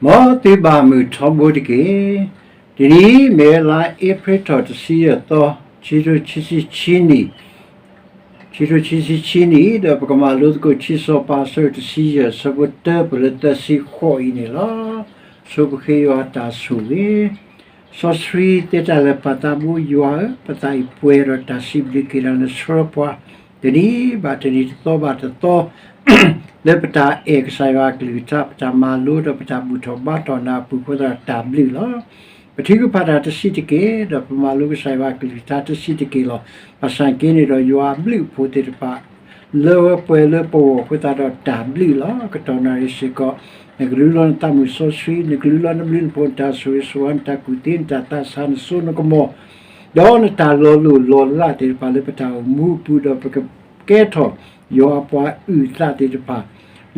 မ်သုဘၣ်မုာ်ထီဘိတက့ၢ်. တနံၤအံၤမ့ၢ်လါအ့ဖြ့ၣ်ထီၣ်တဆံယဲၢ်သီ, ခံထိခံဆံခံနံၣ်, ခံထိခံဆံခံနံၣ်, ဒီးပကမၤလိသကိးခံစီၤပၤအဆၢတဆံယဲၢ် အဆၢဖိတၢ ပလၢသၢဆံဃိးအံၤန့ၣ်လီၤ. ဆိပဃ့ယွၤတၢ်ဆိၣ်ဂ့ၤ စီဆှံသ့တၢ်လၢာ်ပာ်သးဘိယွၤဧၢ, ပသးအံၤပှဲၤဒီးတၢ်စံးဘျုးက့ၤဒီးနဆှၢပှၤ, တနံၤဘၣ်တနံၤ တသီဘၣ်တသီ လၢပတၢ်အဲၣ်ကစၢ်ယွၤအကလုၢ်ကထါ, ပတၢ်မၤလိဒီးပတၢ်ဘူၣ်ထီၣ်ဘါထီၣ်နၤအပူၤအဃိသတးဒီးတၢ်ဘျုးလီၤ. ပထုကဖၣ်တၢ်တဆံးတက့ၢ်, ဒီးပမၤလိကစၢ်ယွၤအကလုၢ်ကထါတဆံးတက့ၢ်လီၤ. ဘၣ်ဆၣ်က့န့ၣ်ဒီးယွၤအဘျုးအဖှိၣ်သ့ၣ်တဖၣ် လၢဝဲပှဲၤလၢပဂီၢ်အဃိသတးဒီးတၢ်ဘျုးလီၤ. ကတီၢ်နၣ်ရံၣ်စ့ၢ်ကီး နကလူလီၤနသးမုၢ်စီဆှံ, နကလူလီၤနဘျုးနဖှိၣ် နတၢ်ဆိၣ်ဂ့ၤဆိၣ်ဝါ နတၢ်ကူၣ်သ့ နတၢ်သးဆး နစိနကမီၤ, ဒီးနတၢ်လီၤလိၢ်လီၤလးသ့ၣ်တဖၣ်လၢပတၢ်အိၣ်မူအပူၤ, ဒီးပကကဲထီၣ်ယွၤအပှၤအုၣ်သးသ့ၣ်တဖၣ်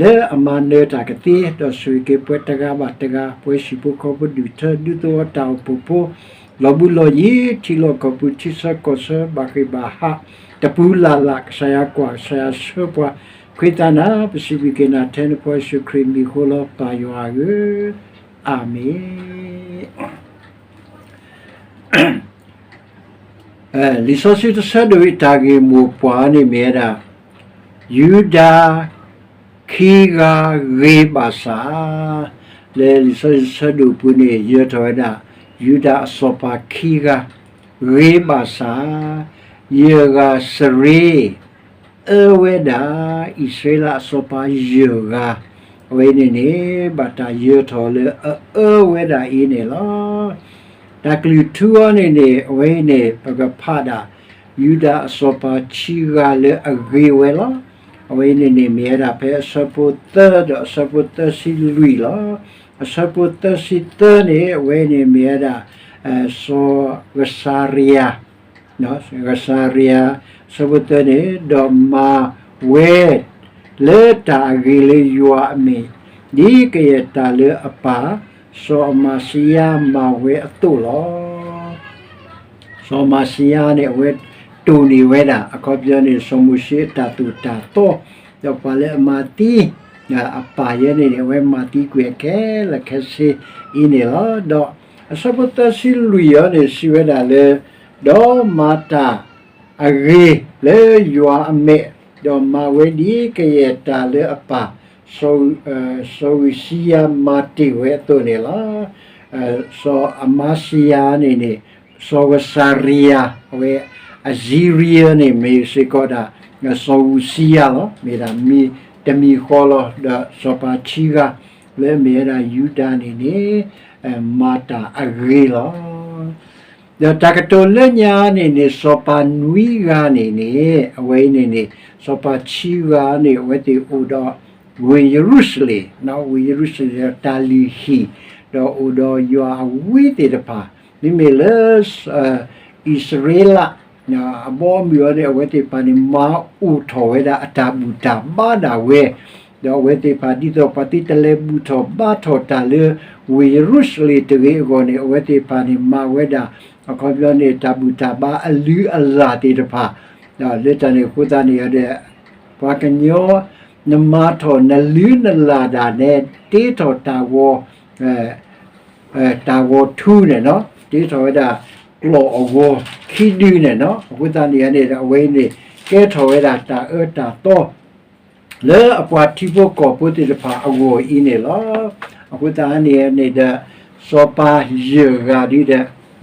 လၢအမၤနၢၤတၢ်ကသ့, ဒီးဆိၣ်ဂ့ၤက့ၤပှၤတဂၤဘၣ်တဂၤ, ပှၤဟံၣ်ဖိဃီဖိ ဒူၣ်ထၢ ဒူသဝီ တၢ်အိၣ်ဖှိၣ်ဖိ လီၤဘူးလီၤယံၤ, ထံလီၢ်ကီၢ်ပူၤ ထံဆၢကီၢ်ဆၢ ဘၣ်ဃ့ၢ်ဘၣ်ဟး, တပူၤလၢ်လၢ်, ကစၢ်ယွၤကွၢ် ကစၢ်ယွၤဆှၢပှၤ, ဃ့သးနၤ, ပစံးဘျုးက့ၤနၤထဲနဖိယ့ၣ်ၡူးခရံာ်မံၤအဃိလီၤ ပၢ်ယွၤဧၢ, အၤမ့ၣ်. လံာ်စီဆှံတဆၢဒိၣ်အံၤ တၢ်ဂ့ၢ်မိၢ်ပှၢ်န့ၣ်မ့ၢ်ဝဲဒၣ် ယူဒၤခံဂၤဂ့ၤဘၣ်ဆၣ်, လၢလံာ်စီဆှံတဆၢဒိၣ်အပူၤန့ၣ် ယၢၤထီၣ်ဝဲဒၣ် ယူဒၤအစီၤပၤခံဂၤ ဂ့ၤဘၣ်ဆၣ်, ယဲၢ်ဂၤစရ့ အၢဝဲဒၣ် အံၣ်စရ့လးအစီၤပၤယဲၢ်ဂၤ, အဝဲအံၤန့ၣ်န့ၣ် ဘၣ်တၢ်ယၢၤထီၣ်လၢအအၢဝဲဒၣ်အံၤန့ၣ်လီၤ. တၢ်ကလုၢ်ထူအီၤန့ၣ်န့ၣ် အဝဲအံၤန့ၣ် ပကဖးဒၣ် ယူဒၤအစီၤပၤခံဂၤလၢအဂ့ၤဝဲလီၤ. အဝဲအံၤန့ၣ်န့ၣ် မ့ၢ်ဝဲဒၣ်ဖဲအဆၢဖိသၢဒီးအဆၢဖိသၢဆံလွံၢ်လီၤ. အဆၢဖိသၢဆံသၢန့ၣ် အဝဲအံၤန့ၣ်မ့ၢ်ဝဲဒၣ် စီၤဂစၤရယၤ ဂစၤရယၤ, အဆၢဖိသၢန့ၣ်, ဒီးမၤဝဲလၢတၢ်အဂ့ၤလၢယွၤအမဲာ်, ဒ်ကယဲၢ်တၢ်လၢအပၢ် စီၤအမၤစံယၤမၤဝဲအသိးလီၤ. စီၤအမၤစံယၤန့ၣ် အဝဲတိၢ်န့ၢ်ဝဲဒၣ် အခီပညီန့ၣ် စီၤမိၤၡ့အတၢ်သိၣ်တၢ်သီ, ဒီးပှၤလၢအမၤသံ အပၢ်ယဲန့ၣ်န့ၣ် အဝဲမၤသံကွံာ်အခဲလၢာ်ခဲဆ့အံၤန့ၣ်လီၤ. ဒီးအဆၢဖိသၢဆံလွံၢ်အံၤန့ၣ် စံးဝဲဒၣ်လၢ ဒီးမၤတၢ်အဂ့ၤလၢယွၤအမဲာ်, ဒီးမၤဝဲဒ်ကယဲၢ်တၢ်လၢအပၢ် စီၤအူစံယၤမၤတ့ၢ်ဝဲအသိးန့ၣ်လီၤ. စီၤအမၤစံယၤန့ၣ်န့ၣ် စီၤဂစၤရယၤ, အဝဲ Assyria န့ၣ် မ့ၢ်စ့ၢ်ကီးဒၣ် စီၤအူစံယၤလီၤ. မ့ၢ်ဒၣ်မံၤတမံၤဃီလီၤ. ဒီးစီၤပၤခံဂၤ လၢအမ့ၢ်ဝဲဒၣ်ယူဒၤန့ၣ်န့ၣ် မၤတၢ်အဂ့ၤလီၤ. ဒီးတၢ်ကတိၤလၢညါန့ၣ်န့ၣ် စီၤပၤနွံဂၤန့ၣ်န့ၣ် အဝဲအံၤန့ၣ်န့ၣ် စီၤပၤခံဂၤန့ၣ် အဝဲသ့ၣ်အိၣ်ဒီး ဝ့ၢ်ယရူၤၡလ့ၣ်, ဝ့ၢ်ယရူၤၡလ့ၣ်ဒီးတၢ်လုၢ်ဟံၣ်, ဒီးအိၣ်ဒီးယွၤအဝ့ၢ်သ့ၣ်တဖၣ်, မ့မ့ၢ်လၢ အံၣ်စရ့လး အဘီအမုၢ်အံၤန့ၣ် အဝဲသ့ၣ်တဖၣ်န့ၣ် မၤအိၣ်ထီၣ်ဝဲဒၣ်အတၢ်ဘူၣ်တၢ်ဘါဒၣ်ဝဲ, ဒီးအဝဲသ့ၣ်တဖၣ် ဒ်သိးပှၤသုတလဲၤဘူၣ်ထီၣ်ဘါထီၣ်တၢ်လၢ ဝ့ၢ်ယရူၤၡလ့ၣ်တဂ့ၤအဂီၢ်န့ၣ် အဝဲသ့ၣ်တဖၣ်န့ၣ် မၤဝဲဒၣ် အခီပညီန့ၣ် တၢ်ဘူၣ်တၢ်ဘါအလုၢ်အလၢ်သ့ၣ်တဖၣ်, လၢတၢ်န့ၣ်အဃိသတးန့ၣ်ဒီး ပှၤကညီ နမၤထီၣ်နလုၢ်နလၢ်ဒၣ်နဲ တ့ထီၣ်တၢ်ဂီၤ တၢ်ဂီၤထူန့ၣ်နီၤ, တ့ထီၣ်ဝဲဒၣ်ကျီၢ်အဂီၤခံဒုန့ၣ်နီၤ, အဃိသတးန့ၣ်န့ၣ်ဒီး အဝဲအံၤန့ၣ် ကဲထီၣ်ဝဲဒၣ်တၢ်အၢတၢ်သီ လၢအပှၤထံဖိကီၢ်ဖိသ့ၣ်တဖၣ်အဂီၢ်အံၤန့ၣ်လီၤ. အဃိသတးန့ၣ်န့ၣ်ဒီး စီၤပၤယဲၢ်ဂၤဒ်ဒီး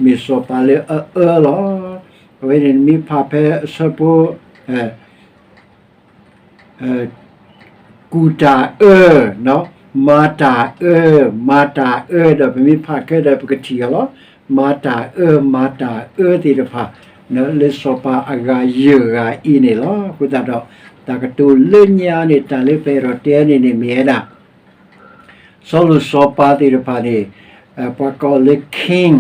မ့ၢ်စီၤပၤလၢအအၢလီၤ. အဝဲန့ၣ်မ့ၢ်ဖးဖဲအဆၢဖိ ကူၣ်တၢ်အၢ, မၤတၢ်အၢ, မၤတၢ်အၢ ဒီးပမ့ၢ်ဖးခဲဒီးပကထံၣ်အီၤလီၤ. မၤတၢ်အၢ မၤတၢ်အၢသ့ၣ်တဖၣ် လၢစီၤပၤအဂၤယဲၢ်ဂၤအံၤန့ၣ်လီၤ. အဃိသတးဒီး တၢ်ကတိၤလၢညါန့ၣ် တၢ်လၢပအဲၣ်ဒိးတဲန့ၣ်န့ၣ်မ့ၢ်ဝဲဒၣ် စီၤလိာ်စီၤပၤသ့ၣ်တဖၣ်န့ၣ် ပှၤကိးလၢ king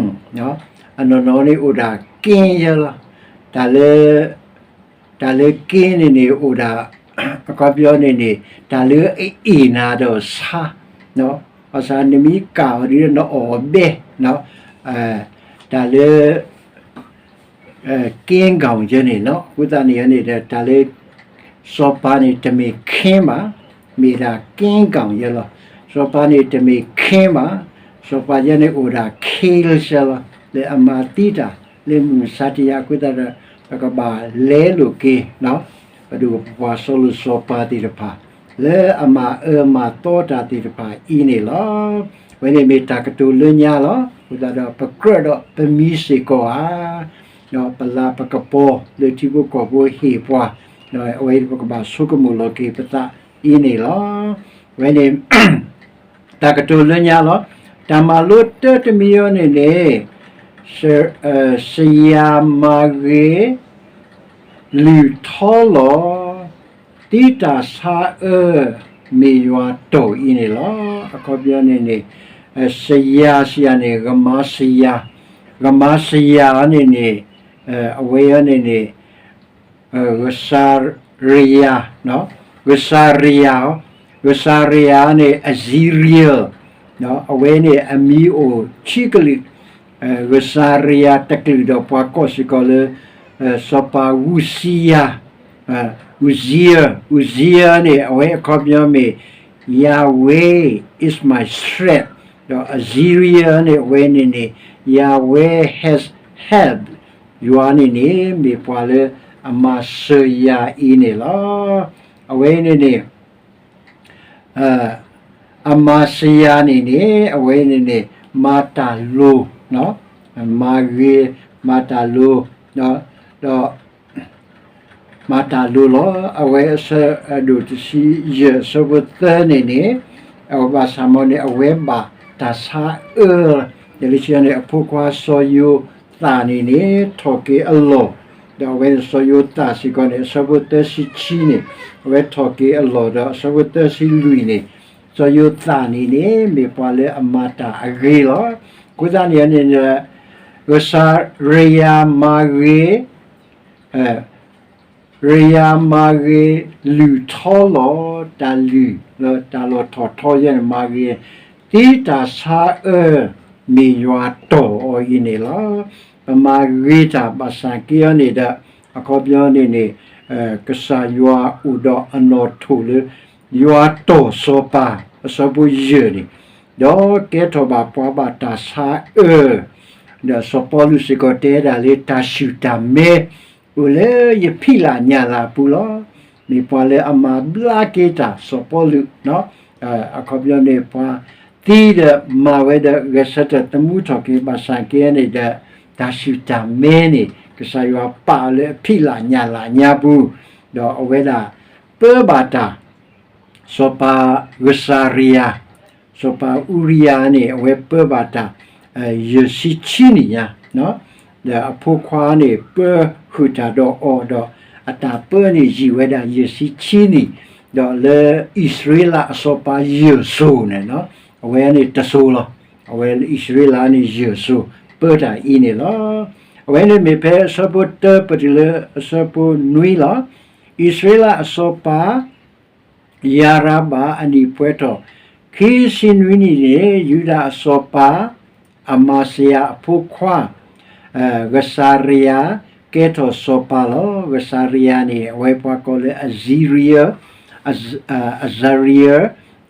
အနီၢ်နီၢ်န့ၣ်အိၣ်ဒၣ် က့ယဲလီၤ. တၢ်လၢ တၢ်လၢ က့န့ၣ်န့ၣ်အိၣ်ဒၣ် အခီပညီန့ၣ်န့ၣ် တၢ်လၢအအ့ၣ်နၤဒီးဆါ, ဘၣ်ဆၣ်နမ့ၢ်ကၣ်အီၤဒ်နအီၣ်အဘဲ, တၢ်လၢ က့ကီၢ်ယဲန့ၣ်နီၤ, အဃိသတးန့ၣ်န့ၣ်ဒီး တၢ်လၢ စီၤပၤန့ၣ် တမ့ၢ် king ဘၣ်, မ့ၢ်ဒၣ် က့ကီၢ်ယဲလီၤ. စီၤပၤန့ၣ်တမ့ၢ် king ဘၣ်, စီၤပၤယဲန့ၣ်အိၣ်ဒၣ် king လၢဆဲလီၤ, လၢအမၤသံတၢ် လၢမုၢ်မဆါတယၤအဃိသတးဒီး ပကဘၣ်လဲလိာ်က့ၤ ပဒိၣ်ပပှၢ်စီၤလိၤစီၤပၤသ့ၣ်တဖၣ် လၢအမၤအၢမၤသီတၢ်သ့ၣ်တဖၣ်အံၤန့ၣ်လီၤ. အဝဲန့ၣ်မ့ၢ်တၢ်ကတိၤလၢညါလီၤ. အဃိသတးဒီးပကြၢးဒီးပမံစ့ၢ်ကီးဧါ, ဒီးပလၤပကပီၤလၢထံဖိကီၢ်ဖိဟ့ၣ်ပှၤ, အဝဲပကဘၣ်ဆိကမိၣ်လီၤက့ၤပသးအံၤန့ၣ်လီၤ. အဝဲန့ၣ် တၢ်ကတိၤလၢညါလီၤ. တၢ်မၤလိတၢတမံၤအံၤန့ၣ်န့ၣ် စ, စယၤမၤဂ့ၤ လုၢ်ထီလီၤ သံတၢ်ဆါအၢ မ့ၢ်ယွၤတီၢ်အံၤန့ၣ်လီၤ. အခီပညီန့ၣ်န့ၣ် စယၤ စယၤန့ၣ် ဂမၤစယၤ, ဂမၤစယၤန့ၣ်န့ၣ် အဝဲအံၤန့ၣ်န့ၣ် ဂစၤရယၤ, ဂစၤရယၤ, ဂစၤရယၤန့ၣ် Assyria, အဝဲန့ၣ်အမံၤအိၣ်ဆံကလုာ်, ဂစၤရယၤတကလုာ်ဒီးပှၤကိးစ့ၢ်ကီးလၢ စီၤပၤအူစံယၤ, အူစံယၤ, အူစံယၤန့ၣ် အဝဲအခီပညီမ့ၢ် Yahweh is my strength, ဒီး Assyria န့ၣ် အဝဲန့ၣ်န့ၣ် Yahweh has helped, ယွၤန့ၣ်န့ၣ် မ့ၢ်ပှၤလၢအမၤစၢၤယၤအံၤန့ၣ်လီၤ. အဝဲန့ၣ်န့ၣ် အမၤစယၤန့ၣ်န့ၣ် အဝဲန့ၣ်န့ၣ် မၤတၢ်လိၤ, မၤဂ့ၤ, မၤတၢ်လိၤ, ဒီး မၤတၢ်လိၤလီၤ. အဝဲအဆၢဒိၣ်တဆံယဲၢ် အဆၢဖိသၢန့ၣ်န့ၣ် အဝဲဘၣ်ဆၣ်မ့ၢ်န့ၣ် အဝဲဘၣ်တၢ်ဆါအၢ, ယလၢဆံန့ၣ် အဖိခွါစီၤယိၤသးန့ၣ်န့ၣ် ထီၣ်က့ၤအလီၢ်, ဒီးအဝဲစီၤယိၤသးစ့ၢ်ကီးန့ၣ် အဆၢဖိသၢဆံခံန့ၣ် အဝဲထီၣ်က့ၤအလီၢ် ဒီးအဆၢဖိသၢဆံလွံၢ်န့ၣ် စီၤယိၤသးန့ၣ်န့ၣ် မ့ၢ်ပှၤလၢအမၤတၢ်အဂ့ၤလီၤ. အဃိသတးန့ၣ်န့ၣ် ဂစၤရယၤမၤဂ့ၤ ရယၤမၤဂ့ၤ လုၢ်ထီလီၤ တၢ်လုၢ်လၢတၢ်လီၢ်ထီၣ်ထီယဲန့ၣ်မၤဂ့ၤ သံတၢ်ဆါအၢ မ့ၢ်ယွၤတီၢ်အီၤအံၤန့ၣ်လီၤ. ပမၤဂ့ၤတၢ်ဘၣ်ဆၣ်က့အီၤန့ၣ်ဒီး အခီပညီန့ၣ်န့ၣ် ကစၢ်ယွၤအိၣ်ဒီးအနီၣ်ထိၣ်လၢ ယွၤတီၢ်စီၤပၤ အဆၢဖိယဲၢ်န့ၣ် ဒီးကဲထီၣ်ဘၣ်ပှၤဘၣ်တၢ်ဆါအၢ ဒီးစီၤပီလူးစ့ၢ်ကီးတဲဒၣ်လၢတၢ်ဆူၣ်တၢ်မဲ အိၣ်လၢယဖံးလၢ်ညၣ်လၢ်အပူၤလီၤ. မ့ၢ်ပှၤလၢအမၤဘျါက့ၤတၢ်စီၤပီလူး, အခီပညီန့ၣ် ပှၤသံဒီးမၤဝဲဒီး ဂဲၤဆၢထၢၣ်သမူထီၣ်က့ၤဘၣ်ဆၣ်က့န့ၣ်ဒီး တၢ်ဆူၣ်တၢ်မဲန့ၣ် ကစၢ်ယွၤပာ်အီၤလၢအဖံးလၢ်ညၣ်လၢ်ညါပူၤ, ဒီးအဝဲဒၣ်ပၢဘၣ်တၢ် စီၤပၤဂစၤရယၤ, စီၤပၤအူရံယၤန့ၣ် အဝဲပၢဘၣ်တၢ် ယဲၢ်ဆံခံနံၣ်ညါ, ဒီးအဖိခွါန့ၣ် ပၢဃုာ်တၢ်ဒီးအီၤဒီး အတၢ်ပၢန့ၣ်ယံာ်ဝဲဒၣ်ယဲၢ်ဆံခံနံၣ်, ဒီးလၢအံၣ်စရ့လးအစီၤပၤယဲၢ်စိၤန့ၣ် အဝဲန့ၣ်တစိၤလီၤ. အဝဲလၢအံၣ်စရ့လးန့ၣ်ယဲၢ်စိၤ ပၢတၢ်အံၤန့ၣ်လီၤ. အဝဲန့ၣ်မ့ၢ်ဖဲအဆၢဖိတၢပတုၤလၢအဆၢဖိနွံလီၤ. အံၣ်စရ့လးအစီၤပၤ ယၤရဘၣ်အနံၣ်ပှဲၤထီၣ် ခံဆံနွံနံၣ်န့ၣ် ယူဒၤအစီၤပၤ အမၤစယၤအဖိခွါ ဂစၤရယၤ ကဲထီၣ်စီၤပၤလီၤ. ဂစၤရယၤန့ၣ် အဝဲပှၤကိးလၢ Azariah, Azariah,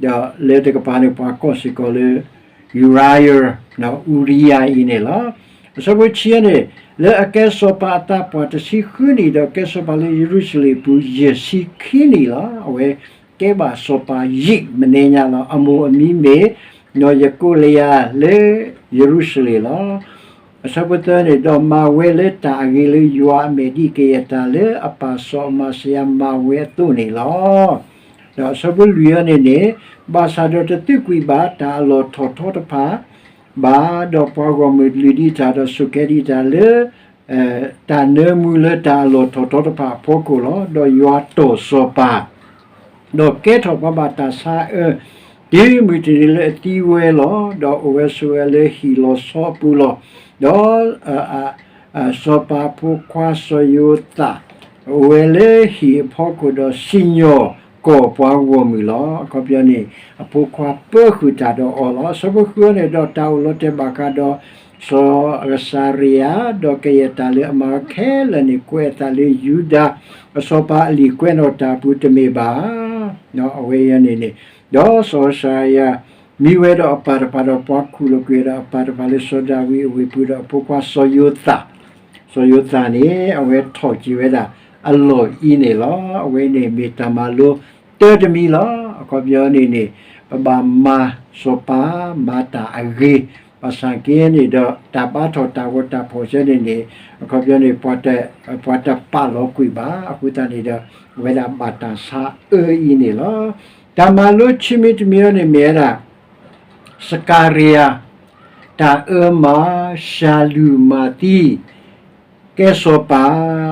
ဒီးလၢတကပၤန့ၣ် ပှၤကိးစ့ၢ်ကီးလၢ Uriah, အူရံယၤအံၤန့ၣ်လီၤ. အဆၢဖိခံန့ၣ် လၢအကဲစီၤပၤအသးပှၢ်တဆံဃုနံၣ် ဒီးကဲစီၤပၤလၢယရူၤၡလ့ၣ်အပူၤ ယဲၢ်ဆံခံနံၣ်လီၤ. အဝဲကဲဘၣ်စီၤပၤယံာ်မနုၤညါလီၤ. အမိၢ်အမံၤမ့ၢ် နီၢ်ယကိလယၤလၢယရူၤၡလ့ၣ်လီၤ. အဆၢဖိသၢန့ၣ် ဒီးမၤဝဲလၢတၢ်အဂ့ၤလၢယွၤအမဲာ်ဒ်ကယဲၢ်တၢ်လၢအပၢ်စီၤအမၤစယၤမၤဝဲအသိးန့ၣ်လီၤ. ဒီးအဆၢဖိလွံၢ်န့ၣ်န့ၣ် ဘၣ်ဆၣ်ဒီးတသုးကွံာ်ဘၣ်တၢ်အလီၢ်ထီၣ်ထီတဖၣ်ဘၣ်, ဒီးပှၤဂီၢ်မုၢ်လုၢ်ဒံးတၢ်ဒီးဆိၣ်ကဲဒံးတၢ်လၢ တၢ်နၢမူလၢတၢ်အလီၢ်ထီၣ်ထီတဖၣ်အဖီခိၣ်လီၤ. ဒီးယွၤတီၢ်စီၤပၤ ဒီးကဲထီၣ်ပှၤဘၣ်တၢ်ဆါအၢ တုၤမုၢ်တနံၤလၢအသံဝဲလီၤ. ဒီးအိၣ်ဝဲဆိးဝဲလၢဟံၣ်လီၤဆီအပူၤလီၤ. ဒီး စီၤပၤဖိခွါစီၤယိၤသး အိၣ်ဝဲလၢဟံၣ်အဖီခိၣ်ဒီးစံၣ်ညီၣ်ကွီၢ်ပှၤဂီၢ်မုၢ်လီၤ. အခီပညီန့ၣ် အဖိခွါပၢဃုာ်တၢ်ဒီးအီၤလီၤ. အဆၢဖိဃုန့ၣ် ဒီးတၢ်အိၣ်လီၤတဲာ်ဘၣ်ဃးဒီး စီၤအကစၤရယၤ ဒီးကယဲၢ်တၢ်လၢအမၤဝဲခဲလၢာ်န့ၣ် ကွဲးအသးလၢယူဒၤအစီၤပၤအလံာ်ကွဲးနီၣ်တၢ်အပူၤတမ့ၢ်ဘၣ်. အဝဲအံၤန့ၣ်န့ၣ် ဒီးစီၤစဃရယၤ မံဝဲဒီးအပၢ်တဖၣ်ဒီးပှၤခူၣ်လိာ်ကွံာ်ဝဲဒၣ်အပၢ်တဖၣ်လၢစီၤဒၤဝံးအဝ့ၢ်ပူၤဒီးအဖိခွါစီၤယိၤသး, စီၤယိၤသးန့ၣ် အဝဲထီၣ်က့ၤဝဲဒၣ်အလီၢ်အံၤန့ၣ်လီၤ. အဝဲန့ၣ်မ့ၢ်တၢ်မၤလိတၢ်တမံၤလီၤ. အခီပညီန့ၣ်န့ၣ် ပဘၣ်မၤစီၤပၤမၤတၢ်အဂ့ၤ, ဘၣ်ဆၣ်က့န့ၣ်ဒီး တၢ်ဘါထီၣ်တၢ်ဂီၤတၢ်ဖီၣ်ဆၢန့ၣ်န့ၣ် အခီပညီန့ၣ် ပှၤတပာ်လီၤကွံာ်ဘၣ်. အဃိသတးန့ၣ်ဒီး အဝဲဒၣ်ဘၣ်တၢ်ဆါအၢအံၤန့ၣ်လီၤ. တၢ်မၤလိခံမံၤတမံၤအံၤန့ၣ်မ့ၢ်ဝဲဒၣ် စကၤရယၤ တၢ်အၢမၤ ၡၤလူၢ်မၤသံ ကဲစီၤပၤ,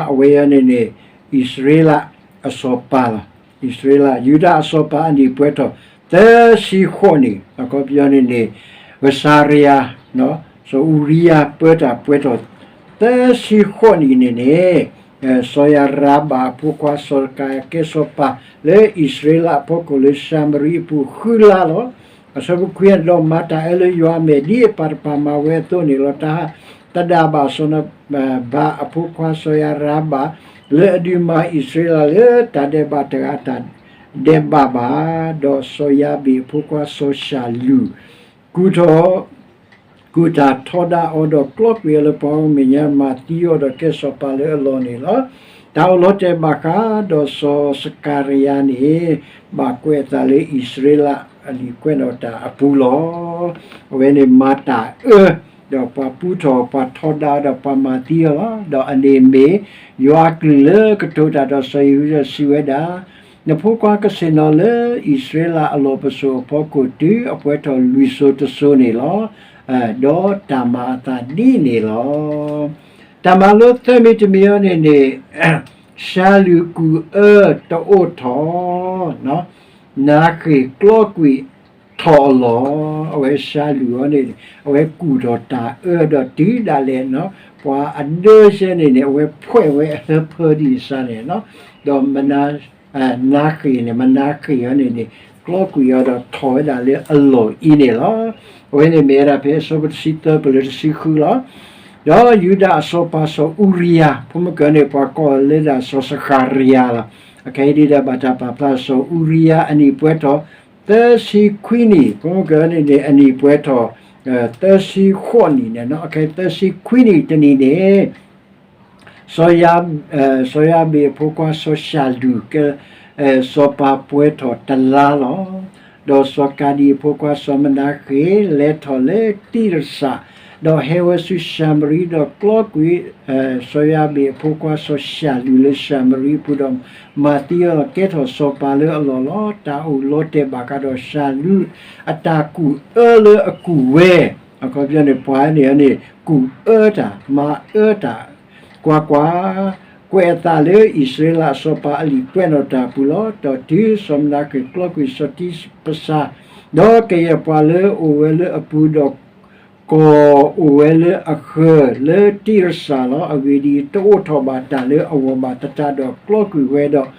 အဝဲအံၤန့ၣ်န့ၣ် အံၣ်စရ့လးအစီၤပၤလီၤ. အံၣ်စရ့လး ယူဒၤအစီၤပၤအနံၣ်ပှဲၤထီၣ် သၢဆံဃိးနံၣ်, အခီပညီန့ၣ်န့ၣ် ကစၤရယၤ စီၤအူရံယၤ ပၢတၢ်ပှဲၤထီၣ် သၢဆံဃိးနံၣ်န့ၣ်န့ၣ် စီၤယၤရၤဘၣ်အဖိခွါစီၤစကၤရယၤ ကဲစီၤပၤလၢအံၣ်စရ့လးအဖီခိၣ်လၢၡၤမရံအပူၤဃုလါလီၤ. အဆၢဖိခွံ ဒီးမၤတၢ်အၢလၢယွၤအမဲာ် ဒ်အပၢ်တဖၣ်မၤဝဲအသိးန့ၣ်လီၤ. တၢ်သဒၣ်ဘၣ်စီၤနဘၤအဖိခွါစီၤယၤရၤဘၣ် လၢအဒုးမၤအံၣ်စရ့လးလၢတၢ်ဒဲးဘးတဂၤအတၢ်ဒဲးဘးဘၣ်, ဒီးစီၤယၤဘ့ၣ်အဖိခွါစီၤၡၤလူၢ် ကူၣ်ထီၣ် ကူၣ်တၢ်ထီဒါအီၤဒီးကျီကွံာ်အီၤလၢပှၤဂီၢ်မဲာ်ညါ မၤသံအီၤဒီးကဲစီၤပၤလၢအလီၢ်န့ၣ်လီၤ. တၢ်အိၣ်လီၤတဲာ်ဘၣ်ဃးဒီးစီၤစကၤရယၤန့ၣ် ဘၣ်ကွဲးအသးလၢအံၣ်စရ့လးအလံာ်ကွဲးနီၣ်တၢ်အပူၤလီၤ. အဝဲန့ၣ်မၤတၢ်အၢ ဒီးပှၤပူထီၣ် ပှၤထီဒါအီၤဒီးပှၤမၤသံအီၤလီၤ. ဒီးအန့ၣ်မ့ၢ်ယွၤအကလုၢ်လၢကတိၤတၢ်ဒီးစီၤယဟုဒၤစံးဝဲဒၣ်, နဖိခွါကဆ့ၣ်နီၤလၢအံၣ်စရ့လးအလီၢ်ပစိာ်အဖီခိၣ်တုၤအပှဲၤထီၣ်လွံၢ်စိၤတစိၤန့ၣ်လီၤ. ဒီးတၢ်မၤအသးဒ်န့ၣ်လီၤ. တၢ်မၤလိသၢမံၤတမံၤအံၤန့ၣ်န့ၣ် ၡၤလူၢ်ကူၣ်အၢတအိၣ်ထီၣ် နါဃ့ၢ်ကျီကွံာ်ထီၣ်အလီၢ်, အဝဲၡၤလူၢ်အံၤန့ၣ် အဝဲကူၣ်ထီၣ်တၢ်အၢဒီးတုၤဒၣ်လဲာ် ပှၤအဒၢစဲန့ၣ်န့ၣ် အဝဲဖှဲးဝဲအဟၢဖၢဒ်အံၤန့ၣ်လီၤ. ဒီးမနါ နါဃ့ၢ်န့ၣ် မနါဃ့ၢ်အံၤန့ၣ်န့ၣ် ကျီကွံာ်အီၤဒီးထီၣ်ဝဲဒၣ်လၢအလီၢ်အံၤန့ၣ်လီၤ. အဝဲန့ၣ်မ့ၢ်ဝဲဒၣ်ဖဲအဆၢဖိတဆံသၢပၢၢ်လၢတဆံဃုလီၤ. ဒီးယူဒၤအစီၤပၤစီၤအူရံယၤ ဖိမုၣ်ကၢန့ၣ် ပှၤကိးလၢဒၣ်စီၤစဃၤရယၤလီၤ. အခဲအံၤဒ်ဒီးဘၣ်တၢ်ပာ်ဖျါစီၤအူရံယၤအနံၣ်ပှဲၤထီၣ် သၢဆံခွံနံၣ်, ဖိမုၣ်ကၢန့ၣ်န့ၣ် အနံၣ်ပှဲၤထီၣ် သၢဆံဃိးနံၣ်န့ၣ်လီၤ. အခဲသၢဆံခွံနံၣ်တနံၣ်န့ၣ် စီၤယၤ စီၤယၤဘ့ၣ်အဖိခွါစီၤၡၤလူၢ် ကဲ စီၤပၤပှဲၤထီၣ်တလါလီၤ. ဒီးစီၤကၤဒံအဖိခွါစီၤမနၤဃ့ၣ် လဲၤထီၣ်လၢတံၣ်ရစး, ဒီးဟဲဝဲဆူၡၤမရံ ဒီးကျီကွံာ် စီၤယၤဘ့ၣ်အဖိခွါစီၤၡၤလူၢ်လၢၡၤမရံအပူၤဒီး မၤသံအီၤ ကဲထီၣ်စီၤပၤလၢအလီၢ်လီၤ. တၢ်အိၣ်လီၤတဲာ်ဘၣ်ဃးဒီးၡၤလူၢ်အတၢ်ကူၣ်အၢလၢအကူၣ်ဝဲ အခီပညီန့ၣ် ပှၤန့ၣ်န့ၣ် ကူၣ်အၢတၢ် မၤအၢတၢ် ကွၢ်ကွၢ်, ကွဲးအသးလၢအံၣ်စရ့လးအစီၤပၤအလံာ်ကွဲးနီၣ်တၢ်အပူၤလီၤ. ဒီးတုၤစီၤမနၤဃ့ၣ်ကျီကွံာ်စီၤတံၣ်ရစး, ဒီးကယဲၢ်ပှၤလၢအအိၣ်ဝဲလၢအပူၤဒီး ကီၢ်အိၣ်ဝဲလၢအဃၢၤလၢတံၣ်ရစးလီၤ. အဂ့ၢ်ဒ်အံၤ, တအိၣ်ထီၣ်ဘၣ်တၢ်လၢအဂီၢ်ဘၣ်သတးဒီးကျီကွံာ်ဝဲဒီး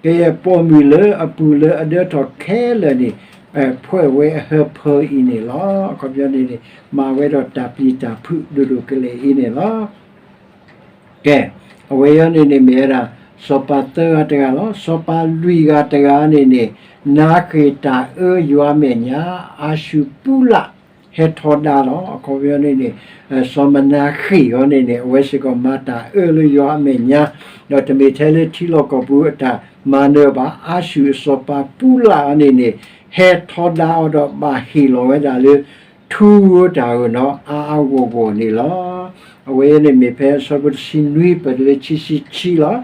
ကယဲၢ်ပိာ်မုၣ်လၢအပူၤလၢအဒၢထီၣ်ခဲလၢာ်န့ၣ် ဖှဲးဝဲအဟၢဖၢအံၤန့ၣ်လီၤ. အခီပညီန့ၣ်န့ၣ် မၤဝဲဒီးတၢ်ပျံၤတၢ်ဖုးဒိၣ်ဒိၣ်ကလဲာ်အံၤန့ၣ်လီၤ. ကဲ, အဝဲအံၤန့ၣ်န့ၣ်မ့ၢ်ဝဲဒၣ် စီၤပၤသၢဂၤတဂၤလီၤ. စီၤပၤလွံၢ်ဂၤတဂၤန့ၣ်န့ၣ် နါဃ့ၢ်တၢ်အၢယွၤအမဲာ်ညါ အၤၡူၣ်ပူလး ဟဲထီဒါလီၤ. အခီပညီန့ၣ်န့ၣ် စီၤမနၤဃ့ၣ်အံၤန့ၣ်န့ၣ် အဝဲစ့ၢ်ကီးမၤတၢ်အၢလၢယွၤအမဲာ်ညါ, ဒီးတမ့ၢ်ထဲလၢထံလီၢ်ကီၢ်ပူၤအတၢ်မၤနၢၤဘၣ်. အၤၡူၣ်အစီၤပၤပူလးအံၤန့ၣ်န့ၣ် ဟဲထီဒါအီၤဒီးဘၣ်ဟ့ၣ်လီၤဝဲဒၣ်လၢ ထူဧိၤတၢ်ဧိၤနီၤ အါအါဂီၢ်ဂီၢ်န့ၣ်လီၤ. အဝဲန့ၣ်မ့ၢ်ဖဲအဆၢဖိတဆံနွံပၢၢ်တုၤလၢခံဆံခံလီၤ.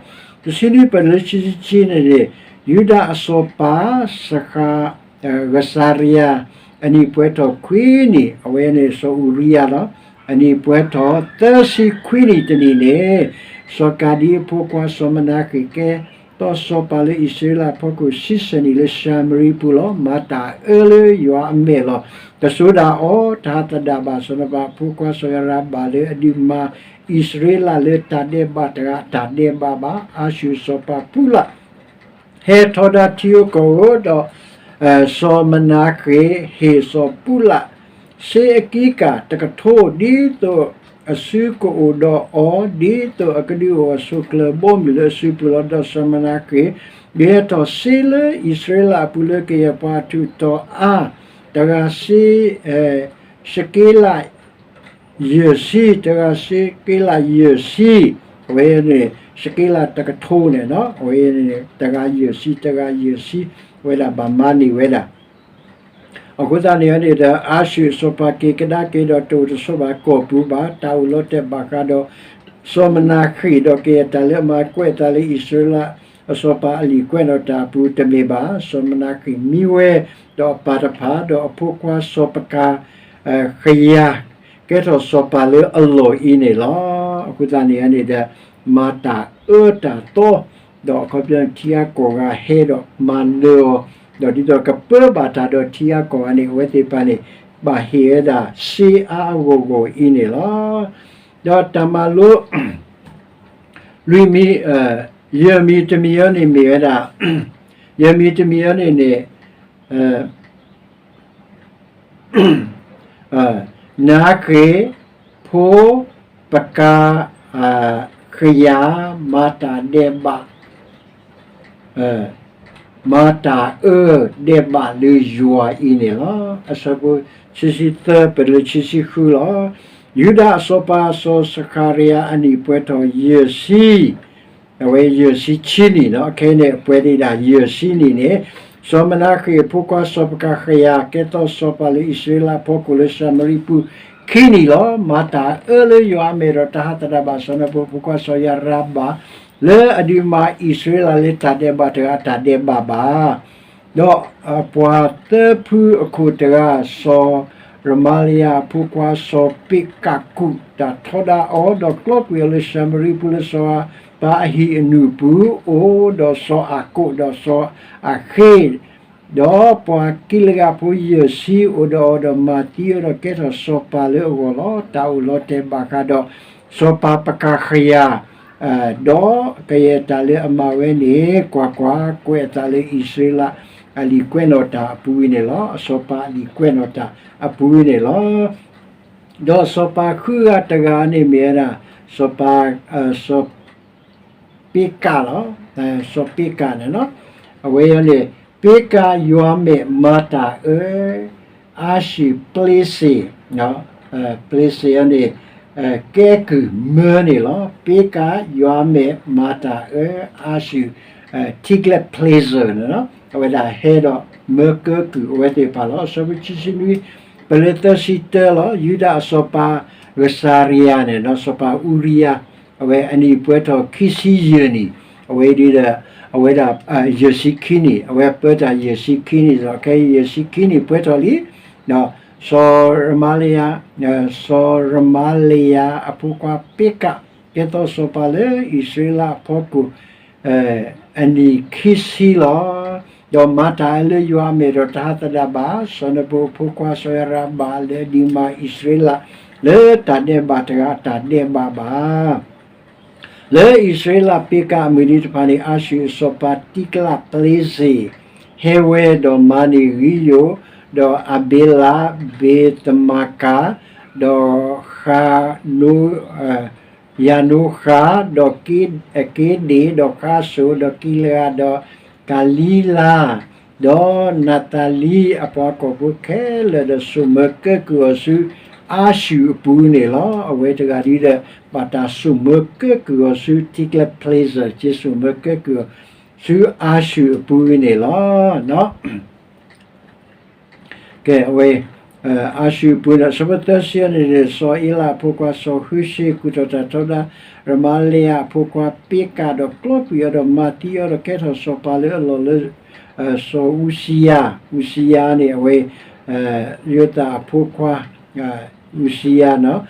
တဆံနွံပၢၢ်တုၤလၢခံဆံခံန့ၣ်န့ၣ် ယူဒၤအစီၤပၤ စဃၤ ကစၤရယၤ အနံၣ်ပှဲၤထီၣ်ခွံနံၣ်, အဝဲန့ၣ်စီၤအူရံယၤလီၤ. အနံၣ်ပှဲၤထီၣ်သၢဆံခွံနံၣ်တနံၣ်န့ၣ် စီၤကၤဒံအဖိခွါစီၤမနၤဃ့ၣ် ကဲထီၣ်စီၤပၤလၢအံၣ်စရ့လးအဖီခိၣ်ဆံဆဲၣ်နံၣ်လၢၡၤမရံပူၤလီၤ. မၤတၢ်အၢလၢယွၤအမဲာ်လီၤ. တစိၤဒၣ်အီၤ တဟးသဒၣ်ဘၣ်စီၤနဘၤအဖိခွါစီၤယၤရၤဘၣ်လၢအဒုးမၤအံၣ်စရ့လးလၢတၢ်ဒဲးဘးတဂၤအတၢ်ဒဲးဘးဘၣ်. အၤၡူၣ်အစီၤပၤပူလး ဟဲထီဒါထံဧိၤကီၢ်ဧိၤဒီး စီၤမနၤဃ့ၣ်ဟ့ၣ်စီၤပူလး စ့အကံကၢ်တကထိ ဒ်သိးအစုကအိၣ်ဒီးအီၤ ဒ်သိးအကဒုးအိၣ်အဆိးကျၢၤဘီမုၢ်လၢအစုပူၤလီၤ. ဒီးစီၤမနၤဃ့ၣ် ကယဲၢ်ထီၣ်စ့လၢအံၣ်စရ့လးအပူၤလၢကယဲၢ်ပှၤအထူးအတီၤအါ, တဂၤစ့ စက့လး ယဲၢ်ဆံ, တဂၤစက့လးယဲၢ်ဆံ, အဝဲန့ၣ် စက့လးတကထိန့ၣ်, အဝဲန့ၣ် တဂၤယဲၢ်ဆံ တဂၤယဲၢ်ဆံ, အဝဲဒၣ်ဘၣ်မၤန့ၢ်ဝဲဒၣ်. အဃိသတးန့ၣ်န့ၣ်ဒီး အၤၡူၣ်အစီၤပၤက့ၤကဒါက့ၤဒီးတအိၣ်တဆိးဘၣ်ကီၢ်ပူၤဘၣ်, တၢ်အိၣ်လီၤတဲာ်ဘၣ်ဃးဒီး စီၤမနၤဃ့ၣ် ဒီးကယဲၢ်တၢ်လၢအမၤကွဲးအသးလၢအံၣ်စရ့လးအစီၤပၤအလံာ်ကွဲးနီၣ်တၢ်အပူၤတမ့ၢ်ဘၣ်. စီၤမနၤဃ့ၣ်မံဝဲ, ဒီးအပၢ်တဖၣ်, ဒီးအဖိခွါစီၤပကၤ ဃယၤ ကဲထီၣ်စီၤပၤလၢအလီၢ်အံၤန့ၣ်လီၤ. အဃိသတးန့ၣ်န့ၣ်ဒီး မၤတၢ်အၢတၢ်သီ, ဒီးအခီပညီထံဂၤကီၢ်ဂၤဟဲဒီးမၤနၢၤအီၤ, ဒီးဒ်သိးကပၢဘၣ်တၢ်ဒီးထံဂၤကီၢ်ဂၤန့ၣ် အဝဲသ့ၣ်တဖၣ်န့ၣ် ဘၣ်ဟ့ၣ်ဝဲဒၣ်စ့အါအါဂီၢ်ဂီၢ်အံၤန့ၣ်လီၤ. ဒီးတၢ်မၤလိ လွံၢ်မံၤ, ယဲၢ်မံၤတမံၤအံၤန့ၣ်မ့ၢ်ဝဲဒၣ်, ယဲၢ်မံၤတမံၤအံၤန့ၣ်န့ၣ် နၤဃ့ၢ် ဖိ ပကၤ ဃယၤ မၤတၢ်ဒဲးဘး, မၤတၢ်အၢဒဲးဘးလၢယွၤအံၤန့ၣ်လီၤ. အဆၢဖိခံဆံသၢ ပလၢခံဆံဃုလီၤ. ယူဒၤအစီၤပၤစီၤစဃၤရယၤအနံၣ်ပှဲၤထီၣ်ယဲၢ်ဆံ အဝဲယဲၢ်ဆံခံနံၣ်နီၤ, ခဲအံၤန့ၣ် အပှဲၤဒံးဒၣ်ယဲၢ်ဆံနံၣ်န့ၣ်, စီၤမနၤဃ့ၣ်အဖိခွါစီၤပကၤဃယၤ ကဲထီၣ်စီၤပၤလၢအံၣ်စရ့လးအဖီခိၣ်လၢၡၤမရံပူၤခံနံၣ်လီၤ. မၤတၢ်အၢလၢယွၤအမဲာ်ဒီးတဟးသဒၣ်ဘၣ် စီၤနၤဘိဖိခွါစီၤယၤရၤဘၣ် လၢအဒုးမၤအံၣ်စရ့လးလၢတၢ်ဒဲးဘးတဂၤအတၢ်ဒဲးဘးဘၣ် ဒီးပှၤသၢဖုအခိၣ်တဂၤ, စီၤရမၤလယၤအဖိခွါစီၤပ့းကးကူးတၢ်ထီဒါအီၤ, ဒီးကျီကွံာ်အီၤလၢၡၤမရံပူၤလၢစီၤပၤအဟံၣ်အနူၢ်ပူၤ, အိၣ်ဒီးစီၤအၤကိးဒီးစီၤအဃ့ၢ်, ဒီးပှၤကံလးအးဖိယဲၢ်ဆံ အိၣ်ဒီးအီၤဒီးမၤသံအီၤဒီးကဲထီၣ်စီၤပၤလၢအဂီၢ်လီၤ. တၢ်အိၣ်လီၤတဲာ်ဘၣ်ဃးဒီး စီၤပၤပကၤဃယၤ ဒီးကယဲၢ်တၢ်လၢအမၤဝဲန့ၣ် ကွၢ်ကွၢ်, ကွဲးအသးလၢအံၣ်စရ့လးအလံာ်ကွဲးနီၣ်တၢ်အပူၤအံၤန့ၣ်လီၤ. အစီၤပၤအလံာ်ကွဲးနီၣ်တၢ်အပူၤအံၤန့ၣ်လီၤ. ဒီးစီၤပၤဃုဂၤတဂၤန့ၣ်မ့ၢ်ဝဲဒၣ် စီၤပၤ စီၤပ့းကးလီၤ. စီၤပ့းကးန့ၣ်လီၤ. အဝဲအံၤန့ၣ် ပ့းကးယွၤမဲာ်မၤတၢ်အၢ အၤၡူၣ်ပျ့စ့ၣ်, ပျ့စ့ၣ်အံၤန့ၣ် ကဲကုၢ်မၢန့ၣ်လီၤ. ပ့းကးယွၤမဲာ်မၤတၢ်အၢ အၤၡူၣ် ထံကျဲၣ်ပျ့စ့ၣ်န့ၣ်လီၤ. အဝဲဒၣ်ဟဲဒီးမၢကဲကုၢ်အဝဲသ့ၣ်တဖၣ်လီၤ. အဆၢဖိခံဆံနွံ ပလၢသၢဆံတၢလီၤ. ယူဒၤအစီၤပၤ ကစၤရယၤန့ၣ် စီၤပၤအူရံယၤ အဝဲအနံၣ်ပှဲၤထီၣ်ခံဆံယဲၢ်နံၣ်, အဝဲဒၣ် အဝဲဒၣ် ယဲၢ်ဆံခံနံၣ်, အဝဲပၢတၢ်ယဲၢ်ဆံခံနံၣ်ဒီး ခဲအံၤယဲၢ်ဆံခံနံၣ်ပှဲၤထီၣ်လံ. စီၤရမၤလယၤ, စီၤရမၤလယၤအဖိခွါပ့းကး ကဲထီၣ်စီၤပၤလၢအံၣ်စရ့လးအဖီခိၣ် အနံၣ်ခံဆံလီၤ. ဒီးမၤတၢ်အၢလၢယွၤအမဲာ်ဒီးတဟးသဒၣ်ဘၣ်. စီၤနၤဘိအဖိခွါစီၤယၤရၤဘၣ်လၢအဒုးမၤအံၣ်စရ့လး လၢတၢ်ဒဲးဘးတဂၤအတၢ်ဒဲးဘးဘၣ်. လၢအံၣ်စရ့လးပ့းကးအမုၢ်နံၤတဖၣ်န့ၣ် အၤၡူၣ်အစီၤပၤတံကျးပျ့စ့ၣ် ဟဲဝဲဒီးမၤန့ၢ်ဂံယိၣ်, ဒီးအၤဘ့လး, ဘ့းသမၤကၤ, ဒီးဃးနိ ယၤနိဃး, ဒီးက့ဒ့ၣ်, ဒီးဃါစိၣ်, ဒီးကံလအး, ဒီးကၤလံလါ, ဒီးနးသလံအပှၤကီၢ်ဖိခဲလၢာ်ဒီး စိာ်မၢကဲကုၢ်အီၤဆူအၤၡူၣ်အပူၤန့ၣ်လီၤ. အဝဲတဂၤဒ်ဒီး ဘၣ်တၢ်စိာ်မၢကဲကုၢ်အီၤဆူထံကျဲပျ့စ့ၣ်, က့စိာ်မၢကဲကုၢ်ဆူအၤၡူၣ်အပူၤန့ၣ်လီၤ. ကဲ, အဝဲ အၤၡူၣ်အပူၤန့ၣ် အဆၢဖိသၢဆံန့ၣ် စီၤအ့လးအဖိခွါစီၤဃုၡ့ ကူၣ်ထီၣ်တၢ်ထီဒါ ရမၤလယၤအဖိခွါပ့းကး ဒီးကျီကွံာ်အီၤဒီးမၤသံအီၤဒီးကဲထီၣ်စီၤပၤလၢအလီၢ်လၢ စီၤအူစံယၤ, အူစံယၤန့ၣ် အဝဲ ယိၤသးအဖိခွါ အူစံယၤန့ၣ်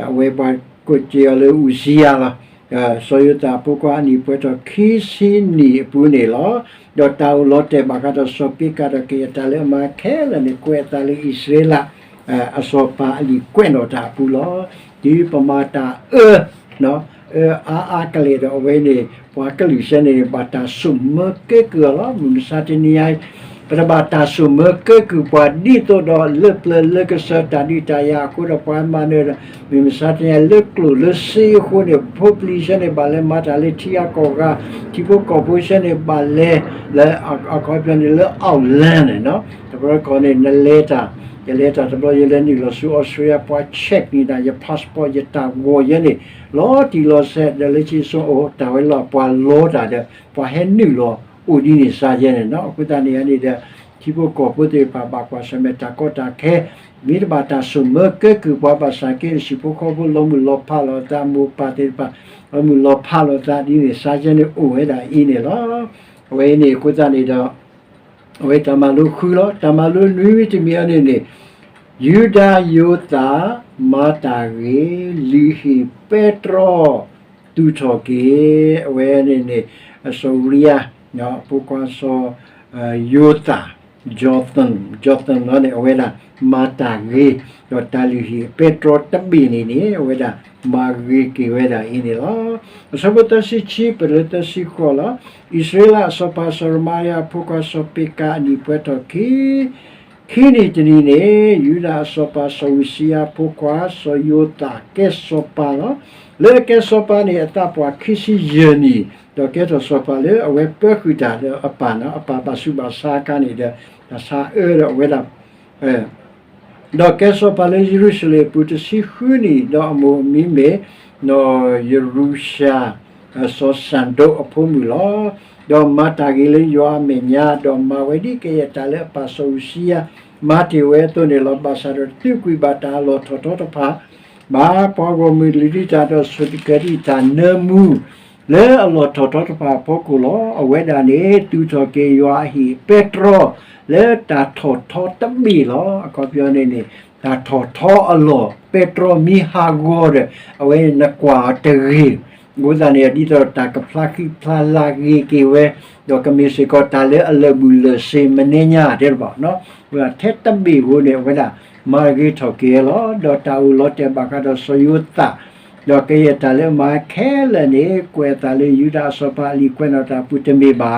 အဝဲပှၤကိးက့ၤအီၤလၢအူစံယၤလီၤ. စီၤယိၤသးအဖိခွါအနံၣ်ပှဲၤထီၣ်ခံဆံနံၣ်အပူၤန့ၣ်လီၤ. ဒီးတၢ်အိၣ်လီၤတဲာ်ဘၣ်ဃးဒီးစီၤပ့းကးဒီးကယဲၢ်တၢ်လၢအမၤခဲလၢာ်န့ၣ် ကွဲးအသးလၢအံၣ်စရ့လး အစီၤပၤအလံာ်ကွဲးနီၣ်တၢ်အပူၤလီၤ. တုၤပမၤတၢ်အၢ အၢအါအါကလဲာ်ဒီးအဝဲန့ၣ် ပှၤကလုာ်စဲန့ၣ် ဘၣ်တၢ်စိာ်မၢကဲကုၢ်အီၤလီၤ. မုၢ်မဆါတနံၤအံၤ ပတဘၣ်တၢ်ဆိၣ်မၢကဲကုၢ်ပှၤဒ်သိးဒီးလၢပျၢၤလၢကစၢၢ်တၢ်ဒုးတၢ်ယၤအဃိဒီး ပှၤမၤနၢၤဒီး မုၢ်မဆါတနံၤညါလၢကျိၣ်လၢစ့အဃိန့ၣ် ဖိပျံၤဆၢန့ၣ်ဘၣ်လဲၤမၤတၢ်လၢထံဂၤကီၢ်ဂၤ, ထံဖိကီၢ်ဖိဆၢန့ၣ်ဘၣ်လဲၤလၢ အခီပညီန့ၣ်လၢ outland န့ၣ်နီၤ. တဘျီတခီၣ်န့ၣ် နလဲၤတၢ် ယလဲၤတၢ်တဘျီ ယလဲၤနုာ်လီၤဆူအီစထြ့လယါ ပှၤ check န့ၢ်တၢ် ယ passport ယတၢ်ဂီၤယဲန့ၣ် လီၤတံၢ်လီၤဆဲး ဒီးလၢခံစိၤအိၣ်တၢ်ဝဲလီၤ ပှၤလီတၢ်ဒီး ပှၤဟဲနုာ်လီၤအိၣ်ဒ်န့ၣ်စါယဲန့ၣ်နီၤ. အဃိသတးန့ၣ်န့ၣ်ဒီး ထံဖိကီၢ်ဖိသ့ၣ်တဖၣ်ဘၣ်ကွၢ်ဆၢၣ်မဲာ်တၢ်ကီတၢ်ခဲ မ့ၢ်တဘၣ်တၢ်ဆိၣ်မၢကဲကုၢ်ပှၤဘၣ်ဆၣ်က့ ဟံၣ်ဖိဃီဖိလီၤမုၢ်လီၤဖးလိာ်သး မိၢ်ပၢ်သ့ၣ်တဖၣ် လီၤမုၢ်လီၤဖးလိာ်သးဒ်န့ၣ်စါယဲန့ၣ်အိၣ်ဝဲဒၣ်အံၤန့ၣ်လီၤ. အဝဲအံၤန့ၣ်အဃိသတးန့ၣ်ဒီး အဝဲတၢ်မၤလိဃုလီၤ. တၢ်မၤလိနွံမံၤတမံၤအံၤန့ၣ်န့ၣ် ယူဒၤယိၤသး မၤတၢ်ဂ့ၤ လုၢ်ဟံၣ်ပဲတြီ သူၣ်ထီၣ်က့ၤ အဝဲန့ၣ်န့ၣ် စီၤအူရံယၤ ဖိခွါစီၤ ယိၤသး Jotham Jotham လီၤန့ၣ် အဝဲဒၣ်မၤတၢ်ဂ့ၤ ဒီးတၢ်လုၢ်ဟံၣ်ပဲတြီတဘ့ၣ်န့ၣ်န့ၣ် အဝဲဒၣ်မၤဂ့ၤက့ၤဝဲဒၣ်အံၤန့ၣ်လီၤ. အဆၢဖိသၢဆံခံ ပလၢသၢဆံဃိးလီၤ. အံၣ်စရ့လးအစီၤပၤစီၤရမၤယၤအဖိခွါစီၤပ့းကးအနံၣ်ပှဲၤထီၣ်ခံ ခံနံၣ်တနံၤန့ၣ် ယူဒၤအစီၤပၤစီၤအူစံယၤအဖိခွါစီၤယိၤသးကဲစီၤပၤလီၤ. လၢအကဲစီၤပၤန့ၣ် အသးပှၢ်ခံဆံယဲၢ်နံၣ် ဒီးကဲထီၣ်စီၤပၤလၢအဝဲပၢဃုာ်တၢ်လၢအပၢ်နီၤ အပၢ်ဘၣ်ဆူးဘၣ်ဆါအခါန့ၣ်ဒီး တၢ်ဆါအၢဒီးအဝဲဒၣ် ဒီးကဲစီၤပၤလၢယရူၤၡလ့ၣ်အပူၤတဆံဃုနံၣ် ဒီးအမိၢ်အမံၤမ့ၢ် နီၢ်ယရူၤၡါ စီၤစၤဒိးအဖိမုၣ်လီၤ. ဒီးမၤတၢ်ဂ့ၤလၢယွၤအမဲာ်ညါ ဒီးမၤဝဲဒ်ကယဲၢ်တၢ်လၢအပၢ်စီၤအူစံယၤ မၤတ့ၢ်ဝဲအသိးန့ၣ်လီၤ. ဘၣ်ဆၣ်ဒီးတသုကွံာ်ဘၣ်တၢ်အလီၢ်ထီၣ်ထီတဖၣ်ဘၣ်. ပှၤဂီၢ်မုၢ်လုၢ်ဒံးတၢ်ဒီးဆိၣ်တကဲၤဒံးတၢ်နၢမူ လၢအလီၢ်ထီၣ်ထီတဖၣ်အဖီခိၣ်လီၤ. အဝဲဒၣ်န့ၣ် သူၣ်ထီၣ်က့ၤယွၤအဟံၣ်ပဲတြီ လၢတၢ်ထီၣ်ထီတဘ့ၣ်လီၤ. အခီပညီန့ၣ်န့ၣ် တၢ်ထီၣ်ထီအလီၢ် ပဲတြီမ့ၢ်ဟးဂီၤဒီး အဝဲန့ၣ်နကွၢ်အီၤတဂ့ၤ. အဃိသတးန့ၣ် ဒ်သိးတၢ်ကဖျါဃံဖျါလၤဂ့ၤက့ၤဝဲ ဒီးကမ့ၢ်စ့ၢ်ကီးတၢ်လၢအလၢာ်ဘူၣ်လၢာ်စ့ၤမနုၤညါတဲတဘၣ်နီၤ. ထဲတဘ့ၣ်အဃိန့ၣ် အဝဲဒၣ်မၤဂ့ၤထီၣ်က့ၤလီၤ. ဒီးတၢ်အိၣ်လီၤတဲာ်ဘၣ်ဃးဒီးစီၤယိၤသး ဒီးကယဲၢ်တၢ်လၢအမၤခဲလၢာ်န့ၣ် ကွဲးအသးလၢယူဒၤအစီၤပၤအလံာ်ကွဲးနီၣ်တၢ်အပူၤတမ့ၢ်ဘၣ်ဧါ.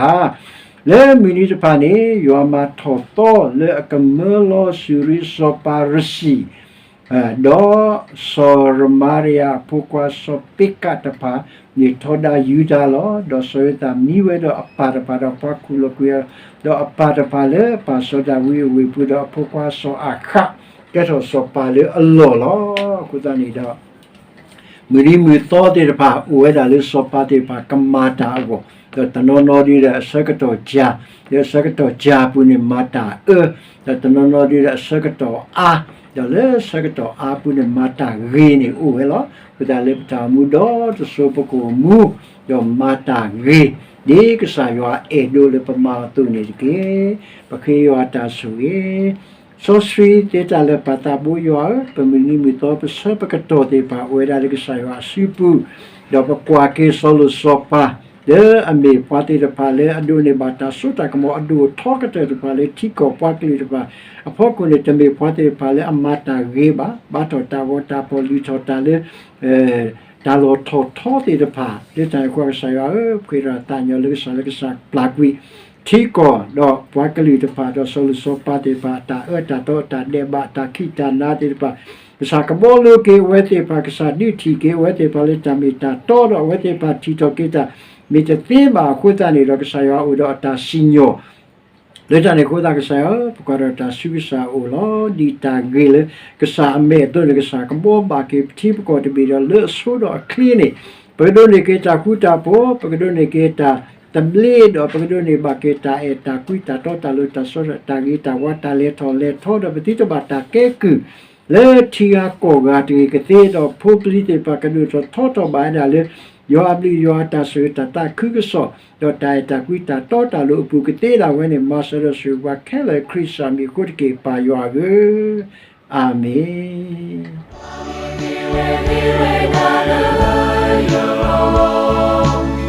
လၢမုၢ်နံၤတဖၣ်န့ၣ် ယွၤမၤထီၣ်သီလၢအကမၢလီၤစူၤရံစီၤပၤရစံၣ် ဒီးစီၤရမၤရယၤအဖိခွါစီၤပ့းကးတဖၣ် န့ၢ်ထီဒါယူဒၤလီၤ. ဒီးစီၤယိၤသးမံဝဲဒီးအပၢ်တဖၣ် ဒီးပှၤခူၣ်လီၤကွံာ်အီၤ ဒီးအပၢ်တဖၣ်လၢပၢ်စီၤဒၤဝံးအဝ့ၢ်ပူၤ ဒီးအဖိခွါစီၤအၤဃး ကဲထီၣ်စီၤပၤလၢအလီၢ်လီၤ. အဃိသတးန့ၣ်ဒီး မုၢ်နံၤမုၢ်သီသ့ၣ်တဖၣ် အိၣ်ဝဲဒၣ်လၢစီၤပၤသ့ၣ်တဖၣ်ကမၤတၢ်အဂီၢ်, ဒီးတနီၤနီၤဒ်ဒီးအဆၢကတီၢ်ကၢ်, ဒီးအဆၢကတီၢ်ကၢ်အပူၤန့ၣ်မၤတၢ်အၢ, ဒီးတနီၤနီၤဒ်ဒီးအဆၢကတီၢ်အါ, ဒီးလၢဆၢကတီၢ်အါပူၤန့ၣ်မၤတၢ်ဂ့ၤန့ၣ်အိၣ်ဝဲလီၤ. အဃိသတးလၢပတၢ်အိၣ်မူဒီတစိၤပကအိၣ်မူ, ဒီးမၤတၢ်ဂ့ၤ, ဒ်ကစၢ်ယွၤအဲၣ်ဒိးလၢပမၤအသိးန့ၣ်တက့ၢ်. ပဃ့ယွၤတၢ်ဆိၣ်ဂ့ၤ စီဆှံသ့တၢ်လၢာ်ပၢ်သးဘိယွၤဧၢ, ပမုၢ်နံၤမုၢ်သီပဆၢပကတီၢ်သ့ၣ်တဖၣ်အိၣ်ဝဲဒၣ်လၢကစၢ်ယွၤအစုပူၤ, ဒီးပကွၢ်က့ၤစီၤလိၤစီၤပၤ, လၢအမ့ၢ်ပှၤသ့ၣ်တဖၣ်လၢအဒိးန့ၢ်ဘၣ်တၢ်စိတၢ်ကမီၤ အဒိၣ်အထီကတၢၢ်တဖၣ်လၢထံကီၢ်ပှၤကလုာ်တဖၣ်အဖီခိၣ်န့ၣ် တမ့ၢ်ပှၤသ့ၣ်တဖၣ်လၢအမၤတၢ်ဂ့ၤဘၣ်, ဘါထီၣ်တၢ်ဂီၤတၢ်ဖီၣ်လုၢ်ထီၣ်တၢ်လၢ တၢ်လီၢ်ထီၣ်ထီသ့ၣ်တဖၣ်, လၢတၢ်န့ၣ်အဃိကစၢ်ယွၤဧၢ, ပဃ့ဒီးသးကညီၤလၢကစၢ်လၢကစၢ်ပျၢ်ကွံာ် ထံကီၢ်ဒီးပှၤကလုာ်တဖၣ် ဒီးစီၤလိၤစီၤပၤသ့ၣ်တဖၣ် အတၢ်အၢတၢ်သီအတၢ်ဒဲးဘး အတၢ်ခံးတၢ်နၤသ့ၣ်တဖၣ်, ကစၢ်ကဘီလိက့ၤအဝဲသ့ၣ်တဖၣ်, ကစၢ်ဒုးထံၣ်က့ၤအဝဲသ့ၣ်တဖၣ်လၢတၢ်မ့ၢ်တၢ်တီ, ဒီးအဝဲသ့ၣ်တဖၣ်ထံၣ်ထီၣ်က့ၤတၢ်မ့ၢ်တသ့ဘၣ်အဃိသတးန့ၣ်ဒီး ကစၢ်ယွၤအိၣ်ဒီးအတၢ်စံၣ်ညီၣ် လၢတၢ်န့ၣ်အဃိသတးကစၢ်ယွၤဧၢ, ပကွၢ်ဒီးတၢ်ဆူကစၢ်အအိၣ်လီၤ. ဒ်တၢ်ဂ့ၤလၢကစၢ်အမဲာ်အသိးန့ၣ် ကစၢ်ကဘီဘၣ်က့ၤပထံပကီၢ်တဘ့ၣ်ဒီးလၢအဆိဒီးအချ့န့ၣ်, ပကဒိးန့ၢ်က့ၤတၢ်ဃူတၢ်ဖိး, ပကဒိးန့ၢ်က့ၤတၢ်သဘျ့, ဒီးပကဒိးန့ၢ်ဘၣ်က့ၤတၢ်အဲၣ်တၢ်ကွံတၢ်တီတၢ်လိၤတၢ်ဆီတၢ်ဂ့ၤတၢ်ဝါတၢ်လဲၤထီၣ်လဲၤထီ, ဒီးပသုတဘၣ်တၢ်ကဲကုၢ် လၢထံဂၤကီၢ်ဂၤတဂ့ၤကသ့, ဒီးဖိပလံၤသ့ၣ်တဖၣ်ကဒိၣ်ထီၣ်ထီထီၣ်ဘၣ်ဝဲဒၣ်လၢ ယွၤအဘျုးယွၤအတၢ်ဆိၣ်ဂ့ၤတၢ်သးခုကစီၣ်, ဒီးတၢ်အဲၣ်တၢ်ကွံတၢ်တီတၢ်လိၤအပူၤကသ့ဒၣ်ဝဲန့ၣ် မၤစၢၤဒီးဆိၣ်ဂ့ၤပှၤခဲလၢာ်လၢခရံာ်စၢ်မံၤအဃိတက့ၢ် ပၢ်ယွၤဧၢ, အၤမ့ၣ်.